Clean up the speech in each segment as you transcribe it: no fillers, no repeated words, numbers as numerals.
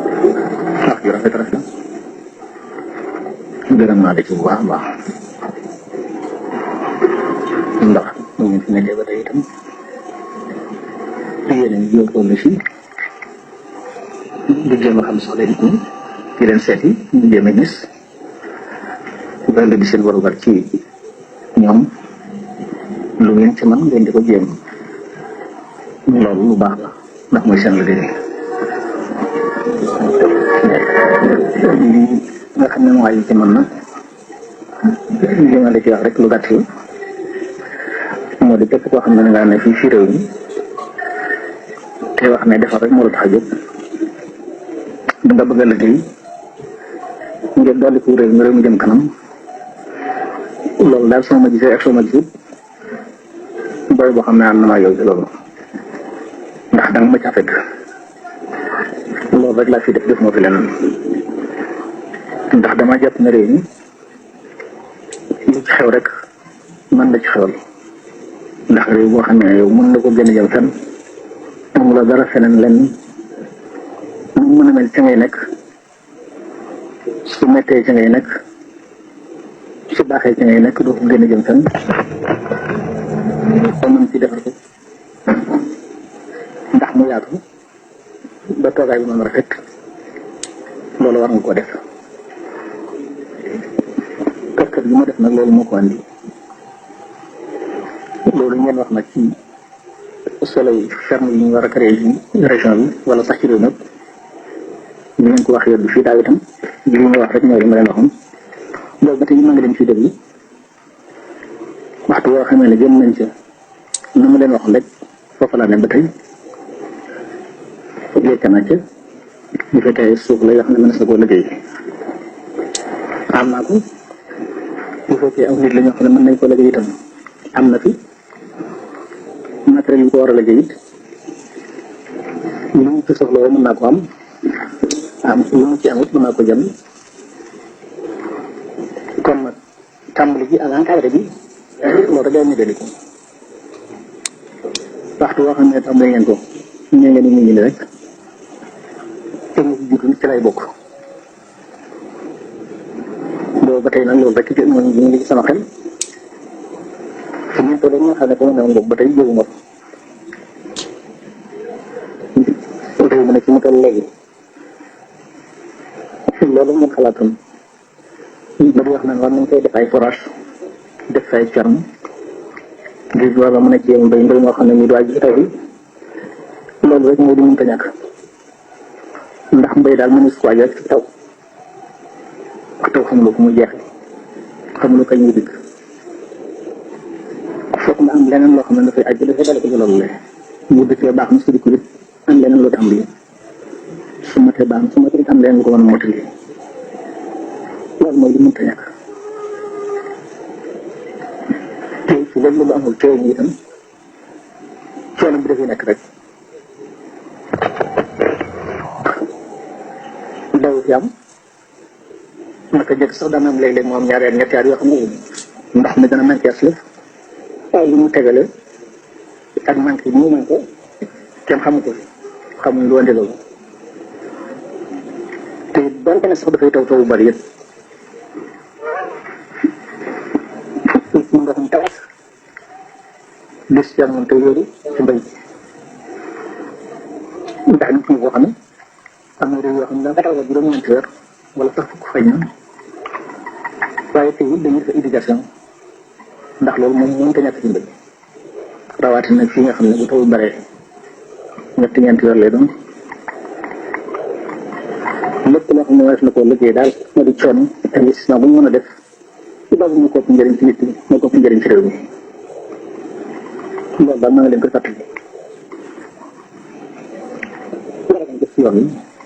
wax ju rafet rafet gërëm naa la ci bu baax a baax ndax mu ngeen fi nekkee ba tey itam yéen a ngi góorgóorlu si di jéem a xam soxla nit ñi di leen seeti di jéem a gis loolu di seen warugar ci ñoom lu ngeen ci man ngeen di ko jéem loolu lu baax la ndax mooy seen liggéey li nga xam ne moo aju ci man nag li ma la ci wax rek lu gàtt la moo di képp koo xam ne nga ne fii ci réew mi te wax ne defar rek moo la tax a jóg da nga bëgg a liggéey ngir dolli ko réew mi jëm kanam loolu daal soo ma gisee ak soo ma gisut booy boo xam ne am na maa yow ci loolu ndax danga ma ca fekk loolu rek laa fi def moo fi leneen ndax dama jàpp ne réew mi lu ci xew rek man la ci xewal ndax réew boo xam ne yow mën nga ko gën a jëm fenn amula dara feneen lenn mu mën a mel ci ngay nekk su mettee ci ngay nekk su baaxee ci ngay nekk doo ko gën a jëm fenn ko mën ci defar ko ndax mu yaatu ba toogaay bi moom rafet loolu war nga ko def kër gi ma def nag loolu moo ko andi loolu ngeen wax nag ci solo yi ferme yi ñu war a créé ci région bi wala sax ci réew nag ñu ngeen ko wax yoon bi fii daaw itam li ñu wax rek mooy li ma leen waxoon loolu ba tey ma ngi leen ciy déglu waxtu boo xamee ne jëm nañ ca na ma leen waxoon rek foofu laa ne ba tey lekk naa ca bu fekkee suuf la yoo xam ne mën na koo liggéey am naa ko bu fekkee aw nit la ñoo xam ne mën nañ koo liggéey itam am na fi matériel yu ko war a liggéey it lu mu ci soxla woo mën naa ko am lu mu ci amut mën naa ko jënd kon nag tàmbali bi ak encadré bi loolu da ngay ñu deli ko waxtu boo xam ne tàmbali ngeen ko ñee ngeen ni ngi rek te ñu jiitu ci lay bokk boobu ba tey nag loolu rek ci ñu ngi ci sama xel su ñu toll nga xam ne ko ne ba tey jógu ma réew mi ne ci mu toll léegi loolu ngeen xalaatoon ba di wax naan war nañ koy def ay forage def ay ferme ngir war a mën a jéem mbéy moo xam ne ñu doy ci taw bi loolu rek moo di mënta ñàkk ndax mbéy daal mënees ko waaj rek ci taw wax taw xamuloo ko muy jeexee xamuloo kañ ñu dikk foog nga am leneen loo xam ne dafay aju dafay dale ko ci loolu la mu dëkkee baax na su di ko it am leneen loo tàmbali su matee baax na su matee am leneen lu ko mën a mottali loolu mooy li mënta ñàkk te su loolu lu amul teew ñu itam coono bi dafay nekk rek daw fi am naka njëkk sax dana am léeg-léeg mu am ñaari ñetti at yoo xam ne ndox mi dana manqué as lëf waaye li mu tegale ak manqué bi mu manqué kenn xamu ko xamuñ lu andi loolu te donte ne sax dafay taw taw bu bari yëpp ndoxum tawas des ci amoon taw yooyu ci mbay ndax nit ñi boo xam ne am na réew yoo xam ne danga taw la juróom-ñeenti weer wala sax fukk fay na waaye teewul dañuy def irrigation ndax loolu moom mënut a ñàkk ci mbay rawatina fii nga xam ne bu taw baree ñetti ñeenti weer lay doon lépp loo xam ne wees na koo liggéey daal moo di coono investissement bu ñu mën a def ci boobu ñu ko ëpp njëriñ ci nit ñi moo ko ëpp njëriñ ci réew mi loolu daal maa ngi leen koy fàttali def ci yoon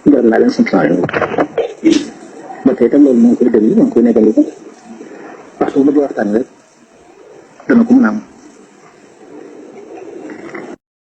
yi gërëm naa leen sant naa leen ba tey tam loolu moo ngi koy déglu moo ngi koy nekkal ko waxtu bu bëgg waxtaan rek dana ko mën a am